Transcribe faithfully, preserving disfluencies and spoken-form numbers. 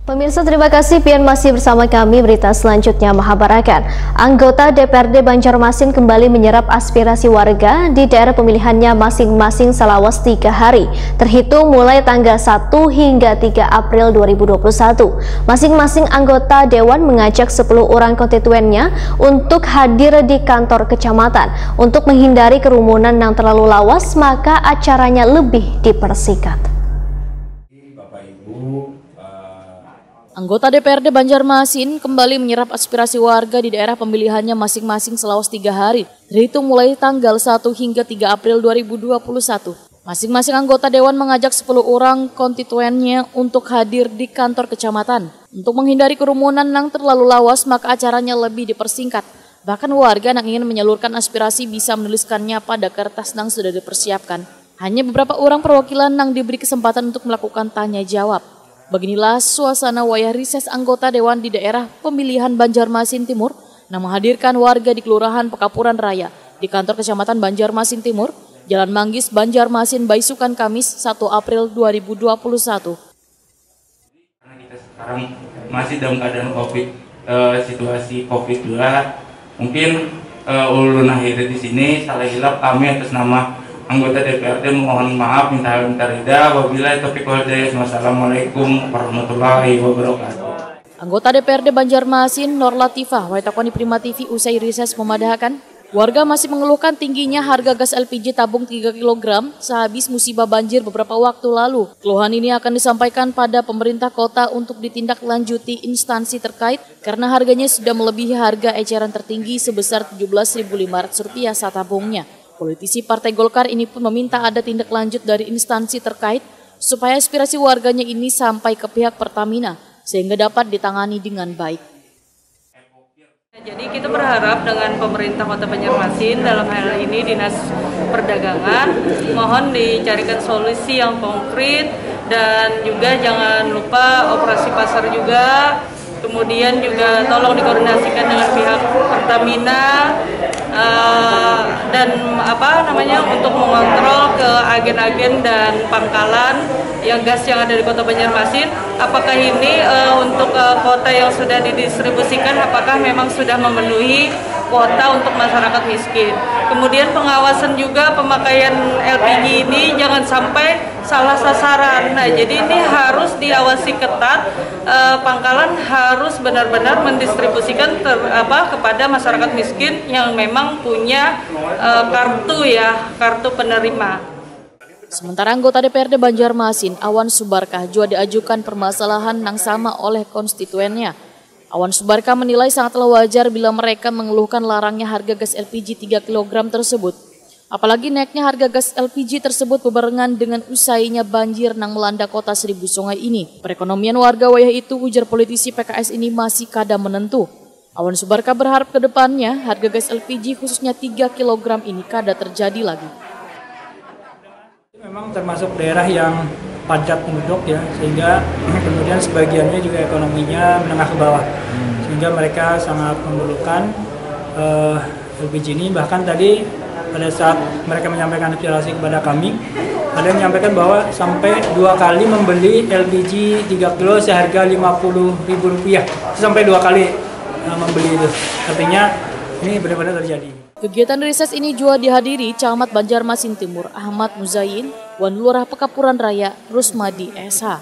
Pemirsa, terima kasih pian masih bersama kami. Berita selanjutnya mahabarakan. Anggota D P R D Banjarmasin kembali menyerap aspirasi warga di daerah pemilihannya masing-masing selawas tiga hari, terhitung mulai tanggal satu hingga tiga April dua ribu dua puluh satu. Masing-masing anggota dewan mengajak sepuluh orang konstituennya untuk hadir di kantor kecamatan. Untuk menghindari kerumunan yang terlalu lawas, maka acaranya lebih dipersingkat. Bapak Ibu, eh, Anggota D P R D Banjarmasin kembali menyerap aspirasi warga di daerah pemilihannya masing-masing selawas tiga hari, terhitung mulai tanggal satu hingga tiga April dua ribu dua puluh satu. Masing-masing anggota dewan mengajak sepuluh orang konstituennya untuk hadir di kantor kecamatan. Untuk menghindari kerumunan yang terlalu lawas, maka acaranya lebih dipersingkat. Bahkan warga yang ingin menyalurkan aspirasi bisa menuliskannya pada kertas yang sudah dipersiapkan. Hanya beberapa orang perwakilan yang diberi kesempatan untuk melakukan tanya jawab. Beginilah suasana wayah rises anggota dewan di daerah pemilihan Banjarmasin Timur yang menghadirkan warga di Kelurahan Pekapuran Raya di kantor Kecamatan Banjarmasin Timur, Jalan Manggis, Banjarmasin, baisukan Kamis, satu April dua ribu dua puluh satu. Karena kita sekarang masih dalam keadaan covid, eh, situasi covid juga, mungkin, eh, ulun akhiri di sini. Salah hilap kami atas nama anggota D P R D mohon maaf, minta minta rida. Wabillahi taufiq wal hidayah. Wassalamualaikum warahmatullahi wabarakatuh. Anggota D P R D Banjarmasin, Nor Latifah, wai takoni Prima T V usai rises, memadahakan, warga masih mengeluhkan tingginya harga gas L P G tabung tiga kilogram sehabis musibah banjir beberapa waktu lalu. Keluhan ini akan disampaikan pada pemerintah kota untuk ditindaklanjuti instansi terkait karena harganya sudah melebihi harga eceran tertinggi sebesar tujuh belas ribu lima ratus rupiah satabungnya. Politisi Partai Golkar ini pun meminta ada tindak lanjut dari instansi terkait supaya aspirasi warganya ini sampai ke pihak Pertamina sehingga dapat ditangani dengan baik. Jadi, kita berharap dengan pemerintah Kota Banjarmasin, dalam hal ini Dinas Perdagangan, mohon dicarikan solusi yang konkret dan juga jangan lupa operasi pasar juga. Kemudian juga tolong dikoordinasikan dengan pihak Pertamina, eh, dan apa namanya, untuk mengontrol ke agen-agen dan pangkalan yang gas yang ada di Kota Banjarmasin. Apakah ini, eh, untuk, eh, kuota yang sudah didistribusikan, apakah memang sudah memenuhi kuota untuk masyarakat miskin? Kemudian pengawasan juga pemakaian L P G ini jangan sampai salah sasaran. Nah, jadi ini harus diawasi ketat. Eh, pangkalan harus benar-benar mendistribusikan ter-, apa, kepada masyarakat miskin yang memang punya, eh, kartu, ya, kartu penerima. Sementara anggota D P R D Banjarmasin, Awan Subarkah, juga diajukan permasalahan yang sama oleh konstituennya. Awan Subarkah menilai sangatlah wajar bila mereka mengeluhkan larangnya harga gas L P G tiga kilogram tersebut. Apalagi naiknya harga gas L P G tersebut bebarengan dengan usainya banjir nang melanda kota Seribu Sungai ini. Perekonomian warga wayah itu, ujar politisi P K S ini, masih kada menentu. Awan Subarkah berharap ke depannya harga gas L P G khususnya tiga kilogram ini kada terjadi lagi. Memang termasuk daerah yang padat penduduk, ya, sehingga kemudian sebagiannya juga ekonominya menengah ke bawah, sehingga mereka sangat memerlukan, eh, L P G ini. Bahkan tadi pada saat mereka menyampaikan aspirasi kepada kami, ada yang menyampaikan bahwa sampai dua kali membeli L P G tiga kilo seharga lima puluh ribu rupiah, sampai dua kali, eh, membeli itu. Artinya, ini benar-benar terjadi. Kegiatan rises ini juga dihadiri Camat Banjarmasin Timur Ahmad Muzayin wan Lurah Pekapuran Raya Rusmadi S H.